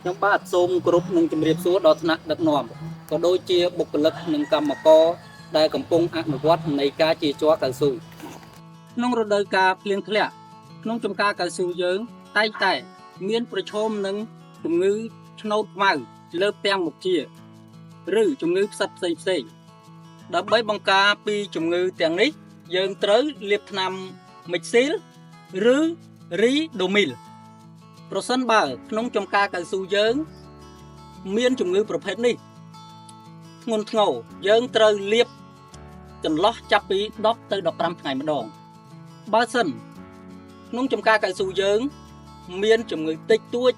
ខ្ញុំបាទសូមគោរពនិងជម្រាបសួរដល់ថ្នាក់ដឹកនាំក៏ដូចជាបុគ្គលិកនិងកម្មករដែលកំពុងអនុវត្តនៃការជាជ័រកៅស៊ូក្នុងរដូវកាលភ្លៀងធ្លាក់ក្នុងចំការកៅស៊ូយើងតែងតែមានប្រឈមនឹងជំងឺឆ្នោតខ្មៅលើផ្ទាំងមុខជាឬជំងឺផ្សិតផ្សេងផ្សេងៗដើម្បីបង្ការពីជំងឺទាំងនេះ យើងត្រូវលាបថ្នាំមិចស៊ីលឬរីដូមីល ប្រសិនបើក្នុងចំការកៅស៊ូយើង មានជំងឺប្រភេទនេះធ្ងន់ធ្ងរយើងត្រូវលាបចន្លោះចាប់ពី10ទៅ15ថ្ងៃម្ដងបើសិនក្នុងចំការកៅស៊ូយើង មានជំងឺតិចតួច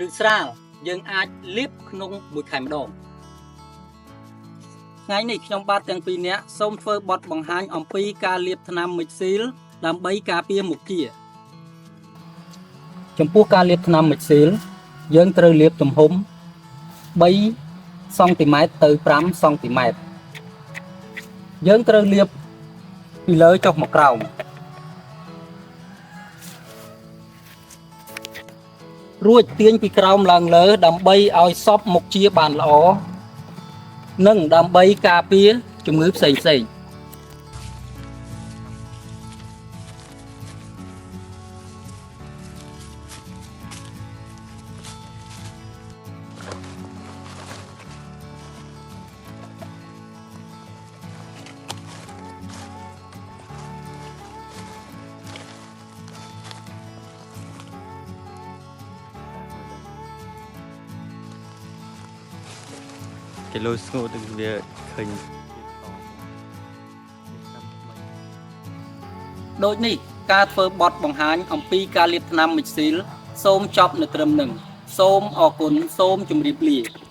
ឬស្រាលយើងអាចលាបក្នុងមួយខែម្ដងថ្ងៃនេះខ្ញុំបាទទាំងពីរនាក់សូមធ្វើបទបង្ហាញអំពីការលាបថ្នាំមិចស៊ីលដើម្បីការពារមុខជា ចំពោះការលាបថ្នាំមិចស៊ីលយើងត្រូវលាបទំហំ3សង់ទីម៉ែត្រទៅ5សង់ទីម៉ែត្រយើងត្រូវលាបពីលើចុះមកក្រោមរួចទាញពីក្រោមឡើងលើដើម្បីឲ្យសពមុខជាបានល្អនិងដើម្បីការពារជំងឺផ្សេងផ្សេងៗ គេលុយស្ងួតទៅវាឃើញ ដូចនេះការធ្វើបទបង្ហាញអំពីការលាបថ្នាំមិចស៊ីលសូមចប់នៅត្រឹមនឹងសូមអរគុណសូមជម្រាបលា។